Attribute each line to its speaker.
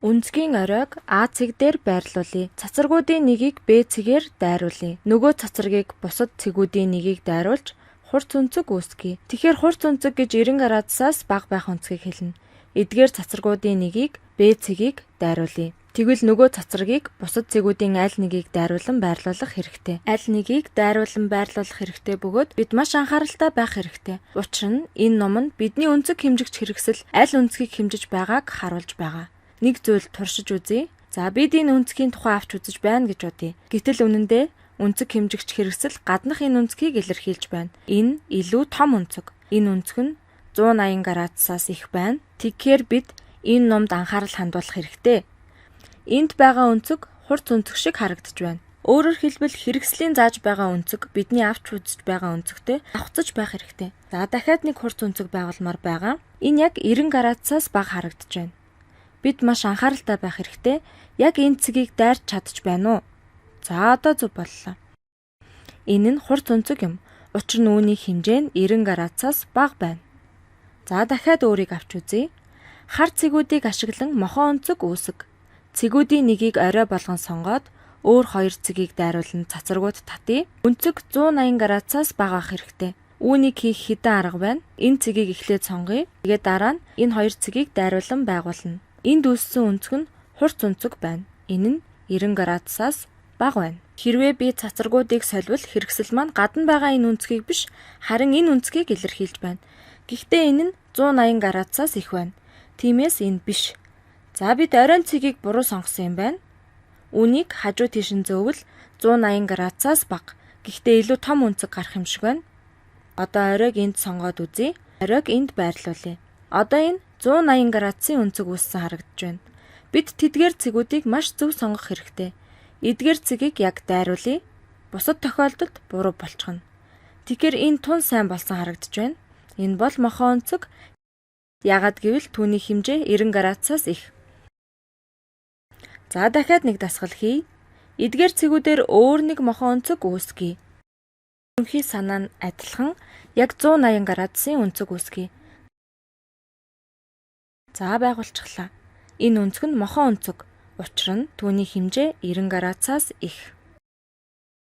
Speaker 1: Өнцгийн оройг А цэг дээр байрлуулъя. Цацрагуудын нэгийг Б цэгээр дайруулъя. Нөгөө цацрагийг бусад цэгүүдийн нэгийг дайруулж хурц өнцөг үүсгэе. Тэгэхээр хурц өнцөг гэж 90 градусаас бага байх өнцгийг хэлнэ. Эдгээр цацрагуудын нэгийг Б цэгийг дайруулъя. Тэгвэл нөгөө цацрагийг бусад цэгүүдийн аль нэгийг дайруулан байрлуулах хэрэгтэй. Аль нэгийг дайруулан байрлуулах хэрэгтэй бөгөөд бид маш анхааралтай байх хэрэгтэй. Учир нь энэ ном нь бидний өнцөг хэмжигч хэрэгсэл аль өнцгийг хэмжиж байгааг харуулж байгаа. Нэг зүйл туршиж үзье. За, бид энэ өнцгийн тухай авч үзэж байна гэж бодъё. Гэтэл үнэндээ өнцөг хэмжигч хэрэгсэл гаднах энэ өнцгийг илэрхийлж байна. Энэ илүү том өнцөг. Энэ өнцөг нь 180 градусаас их байна. Тэгэхээр бид энэ номд анхаарал хандуулах хэрэгтэй. Энд байгаа өнцөг хурц өнцөг шиг харагдаж байна. Өөрөөр хэлбэл, хэрэгслийн зааж байгаа өнцөг бидний авч үзэж байгаа өнцөгтэй давхцаж байх хэрэгтэй. За, дахиад нэг хурц өнцөг байгуулмаар байгаа. Энэ яг 90 градусаас бага харагдаж байна. Бид маш анхааралтай байх хэрэгтэй. Яг энэ цэгийг дайрч чадаж байна уу? За, одоо зөв боллоо. Энэ нь хурц өнцөг юм. Учир нь үүний хэмжээ нь 90 градусаас бага байна. За, дахиад өөрийг авч үзье. Хар цэгүүдийг ашиглан мохоо өнцөг үүсгэ. Цэгүүдийн нэгийг орой болгон сонгоод өөр хоёр цэгийг дайруулан цацрагууд татъя. Өнцөг 180 градусаас бага байх хэрэгтэй. Үүнийг хийх хэдэн арга байна. Энэ цэгийг эхлээд сонгоё. Тэгээд дараа нь энэ хоёр цэгийг дайруулан байгуулна. Энд үүссэн өнцөг нь хурц өнцөг байна. Энэ нь 90 градусаас бага байна. Хэрвээ би цацрагуудыг сольвол хэрэгсэл маань гадна байгаа энэ өнцгийг биш, харин энэ өнцгийг илэрхийлж байна. Гэхдээ энэ нь 180 градусаас их байна. Тиймээс энэ биш. За, бид оройн цэгийг буруу сонгосон юм байна. Үүнийг хажуу тийш нь зөөвөл 180 градусаас бага. Гэхдээ илүү том өнцөг гарах юм шиг байна. Одоо оройг энд сонгоод үзье. Оройг энд байрлуулъя. Одоо энэ 180 градусын өнцөг үүссэн харагдаж байна. Бид тэдгээр цэгүүдийг маш зөв сонгох хэрэгтэй. Эдгээр цэгийг яг дайруулъя. Бусад тохиолдолд буруу болчихно. Тэгэхээр энэ тун сайн болсон харагдаж байна. Энэ бол мохоо өнцөг. Яагаад гэвэл түүний хэмжээ 90 градусаас их. За, дахиад нэг дасгал хийе. Эдгээр цэгүүдээр өөр нэг мохоо өнцөг үүсгэе. Ерөнхий санаа нь адилхан, яг 180 градусын өнцөг үүсгэе. За, байгуулчихлаа. Энэ өнцөг нь мохоо өнцөг. Учир нь түүний хэмжээ 90 градусаас их.